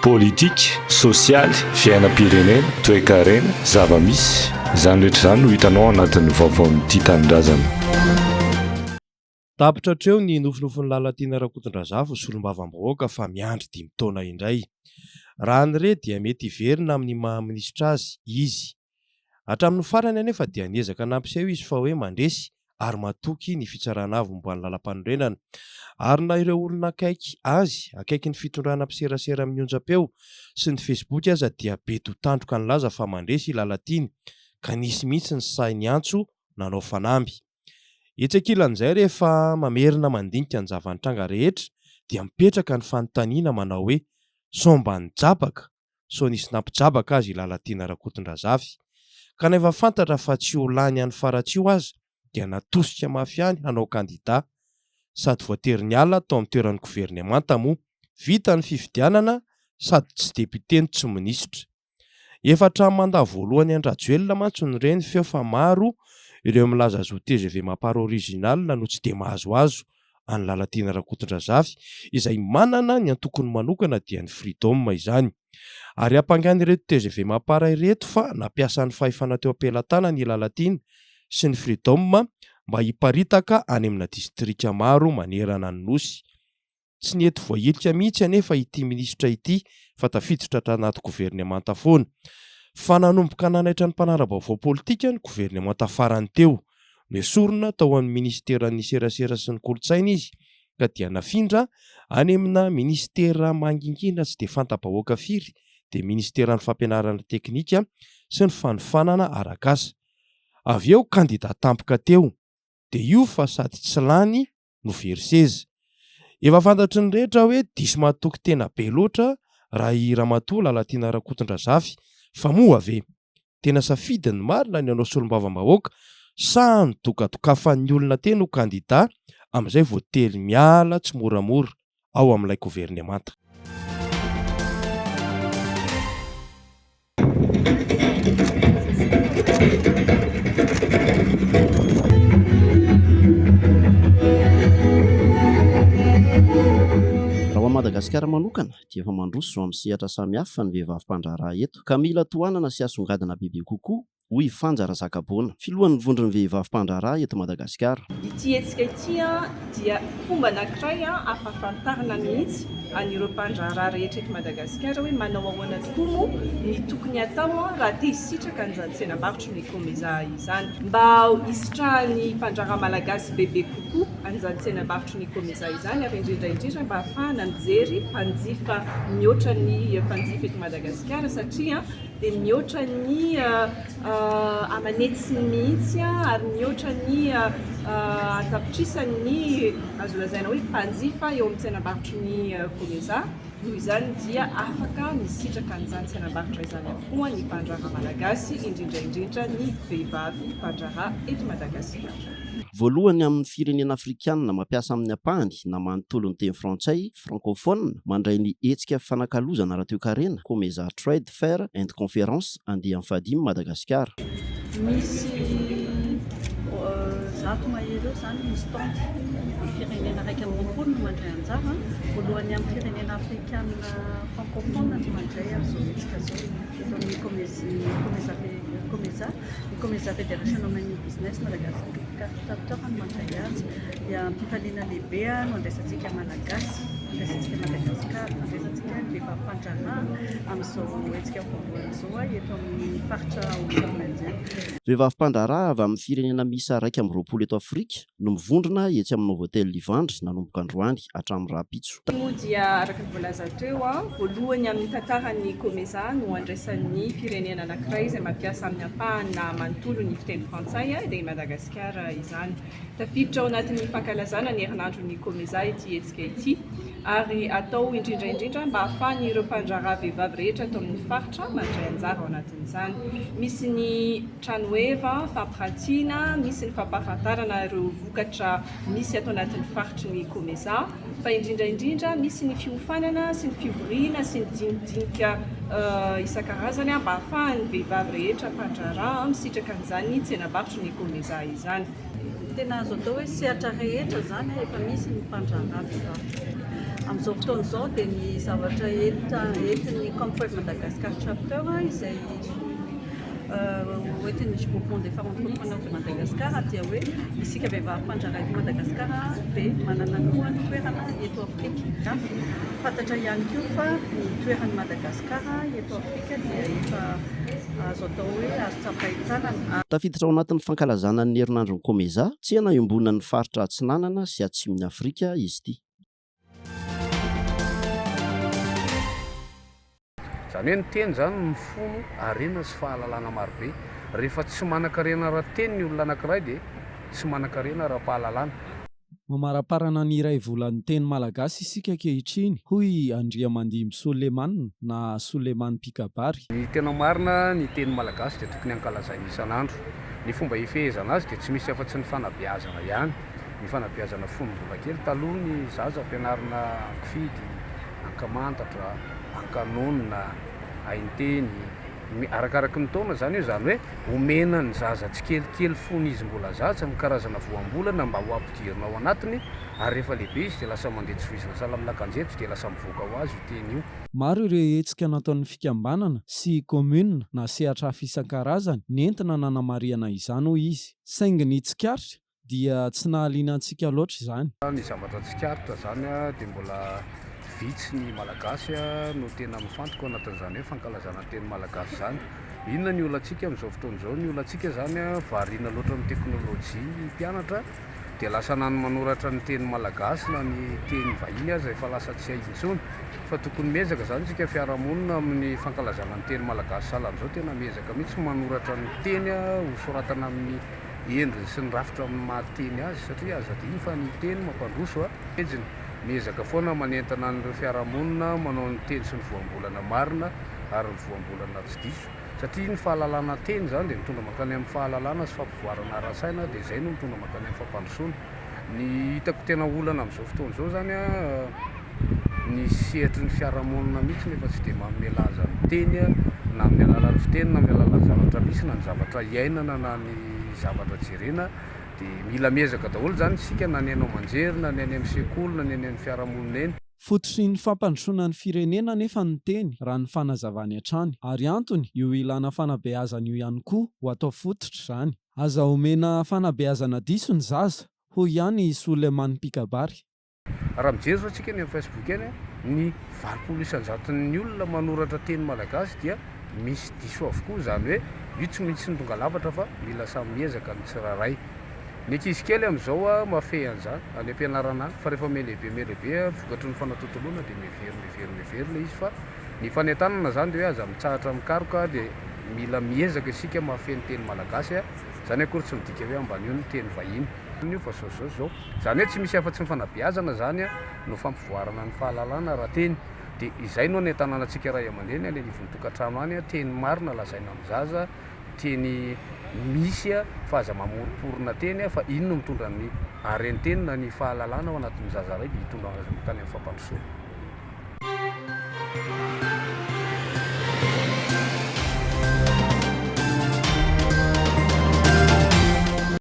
Politika, sosialy, fiainam-pirenena, toekarena, zava-misy, izany rehetra izany no hitanao ao anatin'ny vaovaon'ny Tia Tanindrazana. Tapitra hatreo ny nofinofin'i Lalatiana Rakotondrazafy ho solombavambahoaka fa miandry dimy taona indray. Raha ny re dia mety hiverina amin'ny maha minisitra azy izy. Hatramin'ny farany anefa dia niezaka nampiseho izy fa hoe mandresy ary matoky ny fitsarana avo momba ny lalampanorenana. Ary na ireo olona akaiky azy, akaiky ny fitondrana mpiserasera amin'ny onjam-peo sy ny facebook aza dia be totandroka nilaza fa mandresy i Lalatiana ka nisy mihitsy ny sahy niantso nanao fanamby. Etsy ankilan'izay rehefa mamerina mandinika ny zava-nitranga rehetra dia mipetraka ny fanontaniana manao hoe sao mba nijabaka sao nisy nampijabaka azy i Lalatiana Rakotondrazafy. Ka na efa fantatra fa tsy ho lany any Faratsiho aza dia natosika mafy ihany hanao kandida sady voatery niala tao amin'ny toeran'ny governemanta moa vita ny fifidianana sady tsy député no tsy minisitra. Efa hatramin'ny mandat voalohany an-dRajoelina mantsy no re ny feo fa maro ireo milaza azy ho tgv Mapar original no tsy dia mahazoazo an'i Lalatiana Rakotondrazafy izay manana ny antokony manokana dia ny Freedom izany. Ary ampangain'ireto tgv Mapar ireto fa nampiasa ny fahefana teo am-pelatanany i Lalatiana sy ny Freedom mba hiparitaka any amina distrika maro manerana ny Nosy. Tsy nety voahilika mihitsy anefa ity minisitra ity fa tafiditra tanaty governemanta foana. Fa nanomboka nanaitra ny mpanara-baovao politika ny governemanta farany teo. Nesorina tao amin'ny minisiteran'ny serasera sy ny kolontsaina izy ka dia nafindra any amina minisitera mangingina tsy dia fanta-bahoaka firy dia minisiteran'ny fampianarana teknika sy ny fanofanana arak'asa. Avy eo kandida tampoka teo. Dia io fa sady tsy lany no very seza. Efa fantatry ny rehetra hoe diso matoky tena be loatra raha i Ramatoa Lalatiana Rakotondrazafy fa moa ve tena safidiny marina ny hanao solombavambahoaka sa nodokadokafan'ny olona teny ho kandida amin'izay voately miala tsimoramora ao amin'ilay governemanta. Raha ho an'i Madagasikara manokana dia efa mandroso amin'ny sehatra samihafa ny vehivavy mpandraharaha eto ka mila tohanana sy asongadina bebe kokoa hoy i Fanja Razakaboana, filohan'ny Vondron'ny Vehivavy Mpandraharaha eto Madagasikara. Ity hetsika ity dia fomba anankiray hampahafantarana mihitsy an'ireo mpandraharaha rehetra eto Madagasikara hoe manao ahoana tokoa moa ny tokony hatao raha te hisitraka an'izany tsenambarotry ny Comesa izany. Mba hisitrahan'ny mpandraharaha malagasy bebe kokoa an'izany tsenambarotry ny Comesa izany ary indrindra indrindra mba hahafahana mijery mpanjifa mihoatra ny mpanjifa eto Madagasikara satria dia mihoatra ny aman'hetsiny mihitsy ary mihoatra ny an-tapitrisany ny azo lazaina hoe mpanjifa eo amin'ny tsenambarotry ny Comesa. Noho izany dia afaka misitraka an'izany tsenambarotra izany avokoa ny mpandraharaha malagasy, indrindra indrindra ny vehivavy mpandraharaha eto Madagasikara. Voalohany amin'ny firenena afrikanina mampiasa amin'ny ampahany na manontolo ny teny frantsay, francophone, mandray ny hetsika fanakalozana ara-toekarena, Comesa Trade Fair and Conference andiany fahadimy Madagasikara. Misy 100 mahery eo izany ny stand. Firenena 21 no mandray anjara. Voalohany amin'ny firenena afrikana francophone no mandray amin'izao hetsika izao eto amin'ny Comesa, ny Comesa Federation of Mining Business Madagascar Chapter no mandray azy. Dia am-pifaliana lehibe no andraisantsika Malagasy, andraisantsika Madagasikara, andraisantsika ny vehivavy mpandraharaha amin'izao hetsika voalohany izao eto amin'ny faritra Océan Indien. Vehivavy mpandraharaha avy amin'ny firenena miisa 21 eto Afrika no mivondrona etsy amin'ny Novotel Ivandry nanomboka androany hatramin'ny rahampitso. Moa dia araka ny voalaza teo, voalohany amin'ny tantaran'ny Comesa no andraisan'ny firenena anankiray izay mampiasa amin'ny ampahany na manontolo ny fiteny frantsay dia i Madagasikara izany. Tafiditra ao anatin'ny fankalazana ny herinandron'ny Comesa ity hetsika ity ary atao indrindra indrindra mba hahafahan'ireo mpandraharaha vehivavy rehetra ato amin'ny faritra mandray anjara ao anatin'izany. Misy ny tranoheva fampiratiana, misy ny fampahafantarana ireo vokatra misy ato anatin'ny faritry ny Comesa fa indrindra indrindra misy ny fiofanana sy ny fivoriana sy ny dinidinika isan-karazany mba hahafahan'ny vehivavy rehetra mpandraharaha misitraka an'izany tsenambarotry ny Comesa izany. Tena azo atao hoe sehatra rehetra izany efa misy ny mpandraharaha vehivavy. Amin'izao fotoana izao dia ny zavatra entin'ny Comfort Madagascar Chapter izay hoentin'ny Groupement des femmes entrepreneurs de Madagascar dia hoe isika vehivavy mpandraharaha eto Madagasikara dia manana koa ny toerana eto Afrika. Fantatra ihany koa fa ny toeran'i Madagasikara eto Afrika dia efa azo atao hoe azo tsapain-tanana. Tafiditra ao anatin'ny fankalazana ny herinandron'ny Comesa, tsena iombonan'ny faritra Atsinanana sy Atsimon'i Afrika izy ity. Izany hoe ny teny izany mifono harena sy fahalalana marobe. Rehefa tsy manan-karena ara-teny ny olona anankiray dia tsy manan-karena ara-pahalalana. Mamaraparana ny iray volan'ny teny malagasy isika ankehitriny, hoy i Andriamandimby Soleman na Soleman mpikabary. Ny tena marina, ny teny malagasy dia tokony hankalazaina isan'andro. Ny fomba hifehezana azy dia tsy misy afa-tsy ny fanabeazana ihany. Ny fanabeazana fony mbola kely. Taloha ny zaza ampianarina ankifidy, ankamantatra, ankanonona, hainteny. Arakaraky ny taona izany io, izany hoe omena ny zaza tsikelikely fony izy mbola zaza ny karazana voambolana mba ho ampidirina ao anatiny ary rehefa lehibe izy dia lasa mandeha tsy voizina sahala amin'ny lakanjejo dia lasa mivoaka ho azy io teny io. Maro ireo hetsika nataon'ny fikambanana sy kaominina na sehatra hafa isan-karazany nentina nanamarihana izany, hoy izy. Saingy ny tsikaritra dia tsy nahaliana antsika loatra izany. Ny zavatra tsikaritra izany dia mbola vitsy ny Malagasy no tena mifantoka ao anatin'izany hoe fankalazana ny teny malagasy izany. Inona ny olantsika amin'izao fotoana izao? Ny olantsika izany variana loatra amin'ny teknolojia ny mpianatra dia lasa na ny manoratra ny teny malagasy na ny teny vahiny aza efa lasa tsy hay intsony. Fa tokony miezaka izany isika fiarahamonina amin'ny fankalazana ny teny malagasy sahala amin'izao, tena miezaka mihitsy manoratra ny teny ho soratana amin'ny endriny sy ny rafitra amin'ny maha teny azy satria aza adino fa ny teny mampandroso a! Pejiny. Miezaka foana manentana an'ireo fiarahamonina manao ny teny sy ny voambolana marina ary ny voambolana tsy diso satria ny fahalalana teny izany dia mitondra mankany amin'ny fahalalana sy fampivoarana ara-tsaina dia izay no mitondra mankany amin'ny fampandrosoana. Ny hitako tena olana amin'izao fotoana izao izany a, ny sehatry ny fiarahamonina mihitsy no efa tsy dia manome lanja ny teny na amin'ny alalan'ny fiteny na amin'ny alalan'ny zavatra misy na ny zavatra iainana na ny zavatra jerena dia mila miezaka daholo izany isika na ny haino aman-jery na ny any amin'ny sekoly na ny any amin'ny fiarahamonina eny. Fototry ny fampandrosoana ny firenena anefa ny teny, raha ny fanazavany hatrany. Ary antony io ilana fanabeazana io ihany koa ho atao fototra izany. Aza omena fanabeazana diso ny zaza, hoy ihany i Souleymane mpikabary. Raha mijery izao tsika eny amin'ny Facebook eny, ny 80 isan-jaton'ny olona manoratra teny malagasy dia misy diso avokoa, izany hoe io tsy misy ny tonga lafatra fa mila samy miezaka ny tsirairay. Ny ankizy kely amin'izao mahafehy an'izany any am-pianarana any fa rehefa mihalehibe mihalehibe vokatry ny fanatontoloana dia mihevery mihevery mihevery ilay izy fa ny fanentanana izany dia hoe aza mitsahatra mikaroka dia mila miezaka isika mahafehy ny teny malagasy, izany akory tsy midika hoe ambanio ny teny vahiny. Io fa zao zao zao. Izany hoe tsy misy afa-tsy ny fanabeazana izany no fampivoarana ny fahalalana ara-teny. Dia izay no anentanana antsika ray aman-dreny any anivon'ny tokantrano any, teny marina lazaina amin'ny zaza, teny misy fa aza mamoromporona teny fa iny no mitondra ny haren-teny na ny fahalalana ao anatin'ny zaza iray dia hitondra azy mankany amin'ny fampandrosoana.